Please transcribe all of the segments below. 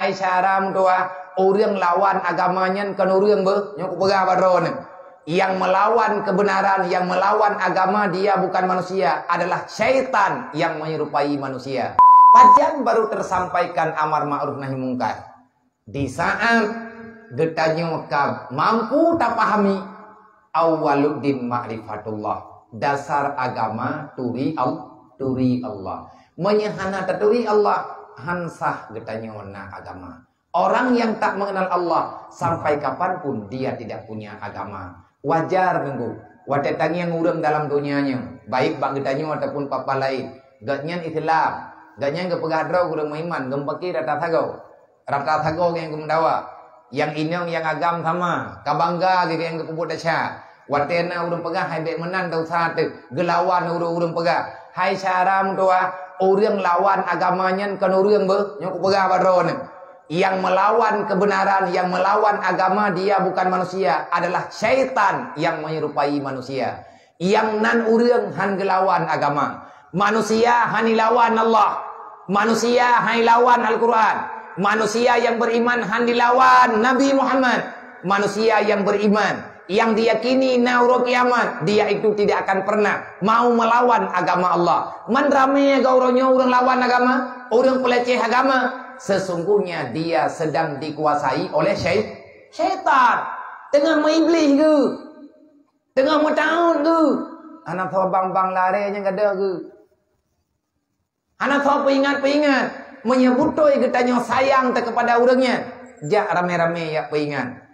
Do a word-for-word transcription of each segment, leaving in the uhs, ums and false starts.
Hai syara meutuah, ureuëng lawan agama nyan kon ureuëng beuh, nyoe kupeugah bak droeneuh. Yang melawan kebenaran, yang melawan agama, dia bukan manusia, adalah syaitan yang menyerupai manusia. Pajan baru tersampaikan amar ma'ruf nahi mungkar? Di saat geutanyoe ka mampu tapahami, awwaluddin ma'rifatullah, dasar agama turi Al-, turi Allah. Meunyoe hana taturi Allah, han sah geutanyoe na agama. Orang yang tak mengenal Allah, sampai kapan pun dia tidak punya agama. Wajar nunggu. Watée tangieng ureuëng dalam donya nyoe, baik bak geutanyoe ataupun papa laén, gobnyan Islam, gobnyan geupeugah droe ureuëng meuiman, geumeupaké rata sagoe. Rata sagoe nyang geumeudawa. Nyang inong nyang agam sama, ka bangga geuh nyang geupeubuet desya. Watée na ureuëng peugah hai bék meunan desya teuh, geulawan ureuëng-ureuëng peugah, hai syara meutuah, ureuëng lawan agama nyan kon ureuëng beuh, nyoe kupeugah bak droeneuh. Yang melawan kebenaran, yang melawan agama, dia bukan manusia, adalah syaitan yang menyerupai manusia. Nyang nan ureuëng han geulawan agama. Manusia han ilawan Allah. Manusia han ilawan Al-Quran. Manusia yang beriman han dilawan Nabi Muhammad. Manusia yang beriman, yang diyakini na uroe kiamat, dia itu tidak akan pernah mau melawan agama Allah. Man ramé geuh uroe nyoe ureuëng lawan agama, ureuëng peuleceh agama, sesungguhnya dia sedang dikuasai oleh syai-, syaitan. Teungoh meuiblih geuh. Teungoh meutaôt geuh. Hana soe bang-bang laré nyang gadôh geuh. Hana soe peuingat-peuingat. Meunyoe beutôi geutanyoe sayang teuh keupada ureuëng nyan, jak ramé-ramé jak peuingat.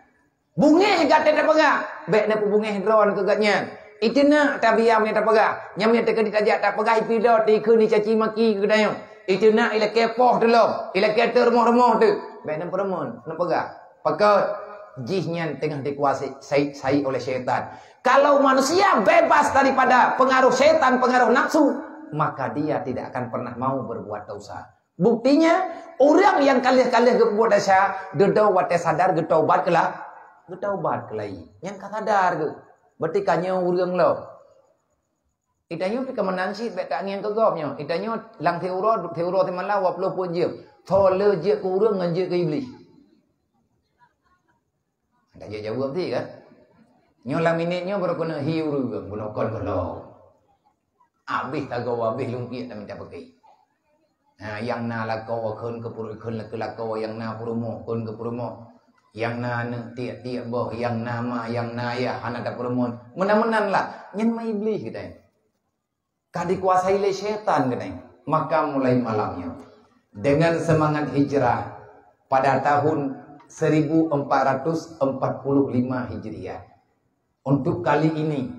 Beungéh gata tapeugah, bék na peubeungéh droe keu gobnyan. Iteunak tabiam nyang tapeugah, nyang meunyoe teukeudi tajak tapeugah ipido tikheun icaci maki keu geutanyoe. Iteunak ilakée poh teuh lom, ilakée teuh rumoh-rumoh teuh. Bék na peurumoh, na peugah. Pakon? Jih nyan teungoh dikuasai sai, sai oleh syaitan. Kalau manusia bebas daripada pengaruh syaitan, pengaruh nafsu, maka dia tidak akan pernah mau berbuat dosa. Buktinya, ureuëng nyang ka lheueh-ka lheueh geupeubeuet desya, dudoe watée sadar geutobat keulah, geutobat keulai. Nyan ka sadar geuh. Berarti ka nyoe ureuëng lom. Itanyoe pih ka meunan cit bék tangieng keu gob nyoe. Itanyoe lam siuroe, siuroe simalam dua ploh peuet jeuem. Soe le jeuet keu ureuëng ngon jeuet keu Iblih. Tajak jaweueb ti kan? Nyoe lam minét nyoe baru keuneuk hi ureuëng, bunoe kon gohlom. Abéh tagoe, abéh lungkiek tamita peuké. Ha, nyang na lakoe kheun keu puru-, kheun keu lakoe, nyang na peurumoh kheun keu peurumoh. Nyang na aneuëk tiek-tiek boh, nyang na ma, nyang na ayah hana tapeurumoh. Meunan-meunan lah, nyan ma Iblih geutanyoe. Ka dikuasai lé syaitan geutanyoe. Maka mulai malam nyoe, dengan semangat hijrah pada tahun seribu empat ratus empat puluh lima Hijriah, untuk kali ini,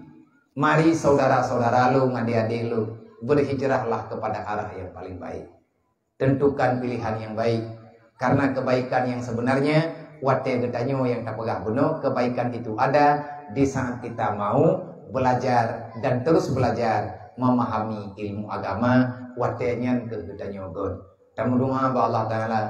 mari saudara-saudara lôn, adik-adik lôn, berhijrahlah kepada arah yang paling baik. Tentukan pilihan yang baik. Karena kebaikan yang sebenarnya, watée geutanyoe nyang tapeugah bunoe, kebaikan itu ada di saat kita mau belajar dan terus belajar memahami ilmu agama, watée nyan keuh geutanyoe göt. Tameudoá bak Allah Taala,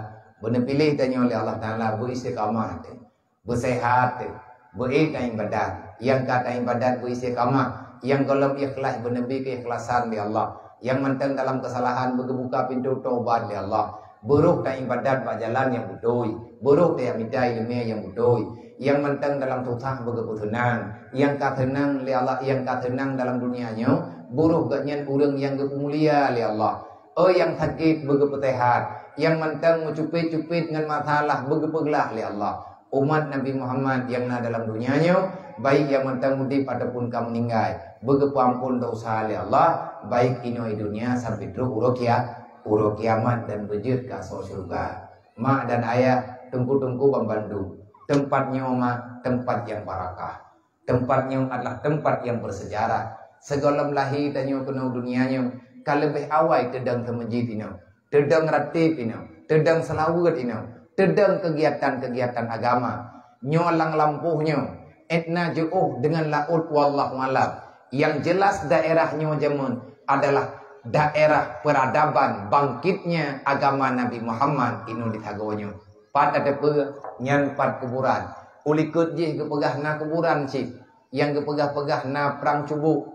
beuneupiléh tanyoe lé Allah Taala beuistiqamah teuh. Beuseuhat teuh, beuék ka iébadat. Nyang ka ta iébadat beuistiqamah, nyang gohlom ikhlaih beuneubri keuikhlasan lé Allah. Nyang mantong dalam keusalahan beugeubuka pintoe tobat lé Allah. Beurôh ta iébadat bak jalan nyang beutôi, beurôh tajak mita iéleumé nyang beutôi. Nyang mantong dalam susah beugeupeuseunan, nyang ka seunang lé Allah, nyang ka seunang dalam dunia nyoe, beurôh gobnyan ureuëng nyang geupeumulia lé Allah. Oi nyang sakét beugeupeusehat, nyang mantong meucupét-cupét ngon masalah beugeupeugeulaih lé Allah. Umat Nabi Muhammad nyang na dalam dunia nyoe, baik nyang mantong udeb ataupun ka meuninggai, beugeupeuamphon desya lé Allah, baik inoe i dunia sampoe trok uroe kia-, uroe kiamat dan beujeuet keu asoe syeuruga. Mak dan ayah, teungku-teungku banmandum, teumpat nyoe mak teumpat nyang barakah. Teumpat nyoe adalah teumpat nyang beusejarah. Sigohlom lahé tanyoe keunoe dunia nyoe, ka leubeh awai teudong seumeujid inoe, teudong rateb inoe, teudong seulaweuet inoe, teudong keugiatan-keugiatan agama. Nyoe lam lampôh nyoe, étna jiôh deungon laôt, wallahu alam. Nyang jeulaih daerah nyoe jameun adalah daerah peuradaban bangkitnya agama Nabi Muhammad inoe di sagoe nyoe. Pat tateupeue nyan pat kuburan. Ulikot jih geupeugah na kuburan cit. Nyang geupeugah-peugah na Prang Cubuk.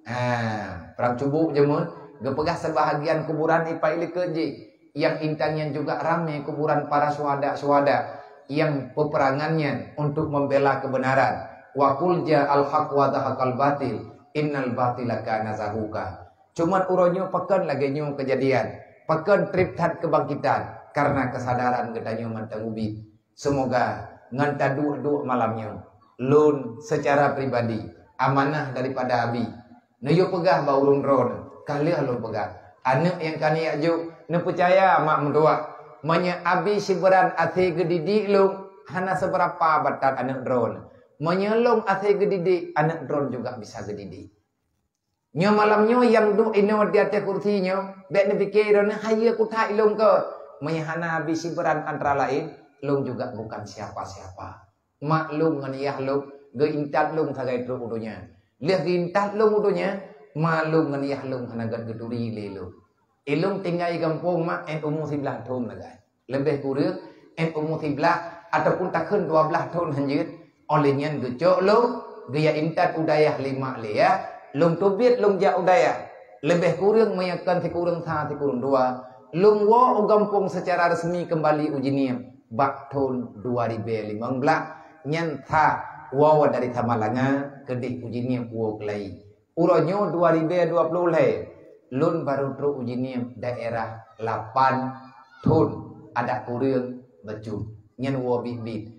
Ha, Prang Cubuk jameun geupeugah seubahagian kuburan ipat ilikot jih. Nyang intan nyan juga ramé kuburan para syuhada-syuhada nyang peuperangan nyan untuk membela kebenaran. Wa qul ja'al haq wa zahaqal batil, innal batila kana zahuqa. Cuman uroe nyoe pakon lagée nyoe keujadian, pakon treb that keubangkitan, karena keusadaran geutanyoe mantong ubit. Seumoga ngon taduek-duek malam nyoe, lôn seucara pribadi amanah daripada Abi, neuyue peugah bak ureuëng droe, ka lheueh lôn peugah, aneuëk nyang ka neujak jok, neupeucaya mak meutuah. Meunyoe Abi Sibran asée geudidik lôn, hana seubeurapa batat aneuëk droe. Meunyoe lôn asée geudidik, aneuëk droe juga bisa geudidik. Nyoe malam nyoe nyang duek inoe di ateueh kursi nyoe, bék neupike droeneuh hayeue kuthai lôn keu. Meunyoe hana Abi Sibran antara laén, lôn juga bukan siapa-siapa. Mak lôn ngon yah lôn geuintat lôn sagai trok u donya. Lheueh geuintat lôn u donya, ma lôn ngon yah lôn hana gét geuturi lé lôn. Ilôn tinggai gampông mak 'et umu siblaih thon sagai. Leubeh kureueng 'et umu siblaih ataupun takheun dua blaih thon hanjeuet. Óh lheueh nyan geucok lôn, geujak intat u dayah lé mak lé yah, lôn teubiet lôn jak u dayah. Leubeh kureueng meunyoe kon sikureueng sa sikureueng dua, lôn woe u gampông seucara resmi keumbali u Jeunieb bak thon dua ribée limong blaih, nyan that woe dari Samalanga keudeh u Jeunieb woe keulayi. Uroe nyoe dua ribée dua ploh lhée, lôn barô trok u Jeunieb daerah lapan thon, adak kureueng bacut. Nyan woe biet-biet.